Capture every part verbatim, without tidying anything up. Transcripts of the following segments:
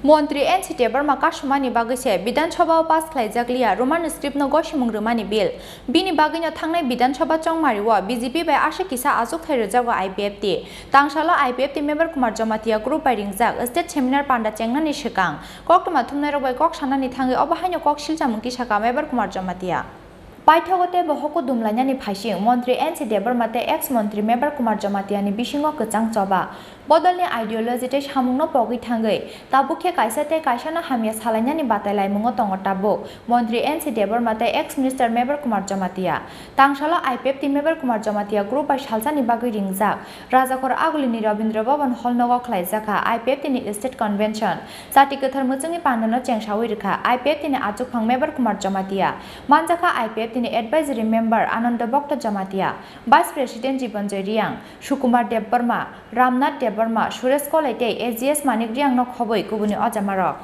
Montri N C Debbarma kasumani bagwi se Bidhan Sabha o pass khlaijak liya Roman script no gosimung rwmani bill. Bini bagwino thangnai Bidhan Sabha chongmari o B J P bai aswk kisa achukthai rwjago I P F T. Tangsalo I P F T member Kumar Jamatia group bai ringjak state seminar panda chengnani swkang koktwma thumnairok bai kok sanani thangwi obo haino kok silchamung tisaka member Kumar Jamatia. Paithago tei bohok kudum lainani phaising, Montri N C Debbarma tei ex-montri Mebar Kumar Jamatia ni bisingo kwchang choba. Bodolni ideology tei samungno pogwi thangwi, tabuk khe kaisa tei kaisano hamya salainani batai laimungo tongo tabuk, Montri N C Debbarma tei ex-minister Mebar Kumar Jamatia. Tangsalo I P F T Mebar Kumar Jamatia group bai salsani bagwi ringjak Rajakhor Agulini Rabindra Bhaban Hall nogo khlaijakha I P F T ni State Convention. Chati kwthar mwchwngni pandano chengsawi rwkha I P F T ni achukphang Mebar Kumar Jamatia. Manjakha I P F T ni advisory member Ananda Bhakta Jamatia, vice president Jibanjoy Reang, Sukumar Debbarma, Ramnath Debbarma, Suresh Kolai tei A G S Manik Reang no khobwi kubuni ojamarok.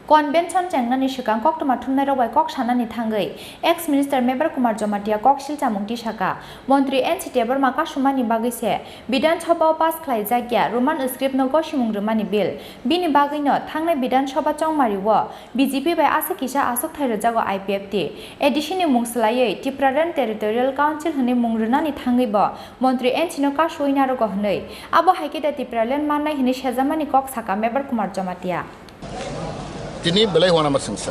Convention chengnani swkang koktwma thumnairok bai kok sanani thangwi ex minister Mebar Kumar Jamatia kok silchamung tisaka, Montri N C Debbarma kasumani bagwi se Bidhan Sabha o pass khlaijakya Roman script no gosimung rwmani bill. Bini bagwino thangnai Bidhan Sabha chongmari o B J P bai aswk kisa achukthai rwjago I P F T. A D C ni mung swlaiwi Tipraland Territorial Council hwnwi mung rwnani thangwi bo Montri N C no kasuwi narogo hwnwi. Abo hai khe da Tipraland mannai hwnwi sejamani kok saka Mebar Kumar Jamatia. Tini belai uanama swngsa.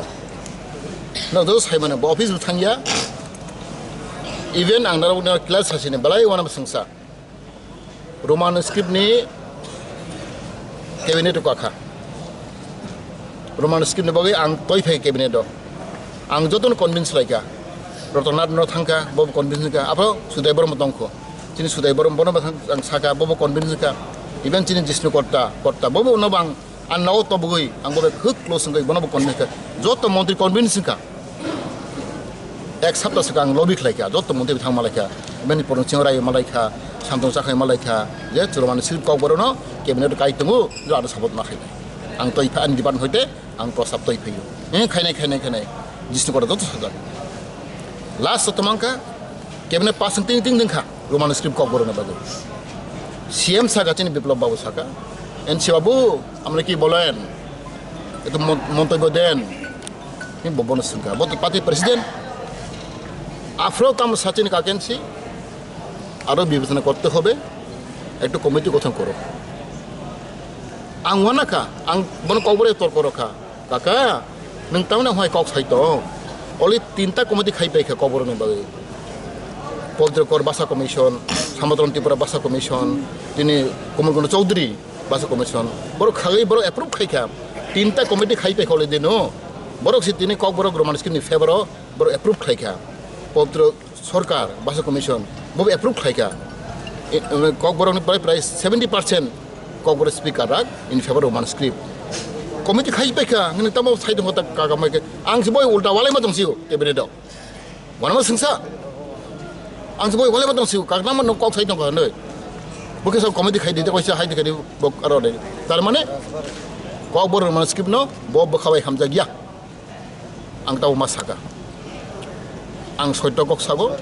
Nok do saimano bo office bo thangya. Even ang narok no class sasini belai uanama swngsa. Roman script ni cabinet o kakha. Roman script ni bagwi ang toi phai cabinet o. Ang jotono convince laikha. Rotanath no thangkha, bobo convince kha. Abo Sudai Borom tongkho. Chini Sudai Borom bono ang saka, bobo convince kha. Even chini Jishnu Kotta, Kotta bobo no bang Ang nao tobogwi, ang bo bai khuk close wngwi, bono bo convince kha. Joto montri convince wngkha. Ek sapta swkang ang lobby khlai kha, joto montri thang malai kha. Bini porong ching rai malai kha, samtong chakhai malai kha. Je chwrwmani script kokborok no cabinet kai tongo, je ano support ma khainai. Ang toi pha ani department hoite, ang prostab toi phaio. Eh, khainai, khainai, khainai. Jisnu kora joto sajak. Last o tomang kha, cabinet pass wng ting ting ding kha. Roman script kokborokni bagwi. C M saka chini Biplab Babu saka, "N C Babu, amne ki bolen? Ektu mon-, মন্তব্য দেন।" Ni bo bono swngkha. Bo to party president. Aphro tamo sachini kakensi, aro bibechona korte hobe, ektu committee gothon koro. Ang wanakha, ang bono kokbore tor korokha. Kaka, nwng tamno hai kok sai tong? Oli tinta committee khai paikha kokborokni bagwi. Pabitra Kor Bhasha Commission, Samataran Tripura Bhasha Commission, tini Komol Kanta Chowdhury Bhasha Commission. Borok khagwi borok approve khaikha. Tinta committee khai paikha oli dino. Borok si tini kokborok Roman script ni favor o borok approve khaikha. Pabitra Sorkar, Bhasha Commission, bo approve khlaikha. E, e, kokborokni prai prai seventy percent kokborok speaker rak in favor of Roman script. Committee khai paikha, ngini tamo sai tongkha ta kaka mai khe. Ang se boi ulta walai ma tongsiu, cabinet o. Wanama swngsa. Ang se boi walai ma tongsiu, kakna ma no kok sai tongkha noi. Bo khe sa committee khai di, ta kaisa hai di khai di, bo aro de. Tar mane, kokborok Roman script no, bo bwkha bai hamjakya. Ang tabo ma saka. Ang soito kok sago,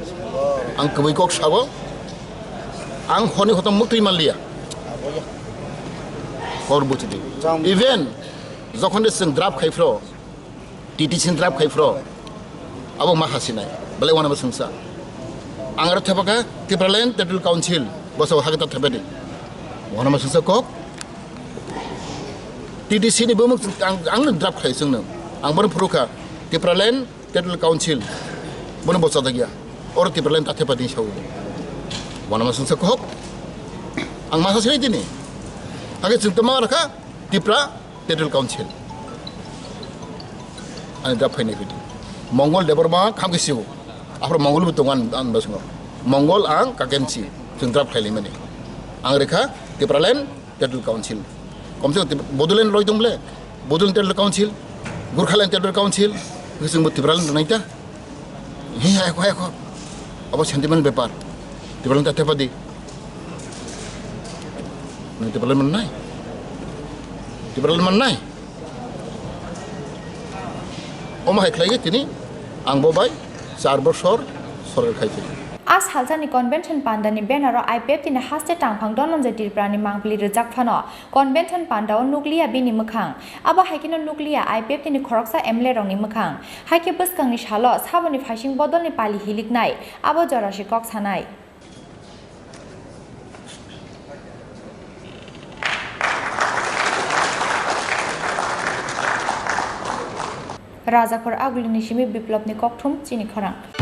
ang kwbwi kok sago, ang honi hotom muktwi manliya. Hor buchidi. Even jokhon de chwng draft khai phro, T T C ni draft khai phro, abo ma hasinai. Belai wanama swngsa. Ang aro thepaka Tipraland Territorial Council, bosa hagata thepedi. Wanama swngsa kok. T T C ni bumung ang, ang no draft khlai chwngno. Ang bono phuru kha Tipraland Territorial Council. Bono bo chajakya. Oro Tipraland ta thepa ding sao. Wanama swngsa kok. Ang masa sinai tini. Age chwng tama rakha Tipra Territorial Council. Ani draft phainai phidi. Mongol Debbarma khamkhe sibo. Aphro Mongol bo tongo an, an basongo. Mongol ang kakensi. Chwng draft khlai laimani. Ang rekha Tipraland Territorial Council. Komse kom Bodoland loi tong ble. Bodoland Territorial Council, Gurkhaland Territorial Council, hwsong bo Tipraland nai ta. He hai ko hai ko. Abo sentiment bepar. Tipraland ta tepa di. Nang Tipraland man nai. Tipraland man nai. Omo hai khlai tini ang bo bai char bosor sorkar khai tini. A salsani convention pandani banner-o I P F T ni haste tangphang Dhananjay Tripurani mangpili rwjak phano convention pandao nukliya bini mwkhang. Abo hai kheno nukliya I P F T ni khoroksa M L A rokni mwkhang. Hai khe bwskangni salo saboni phaising bodolni pali hiliknai, abo jora se kok sanai. Rajakhor Agulini simi Biplopni kokthum chini khorang.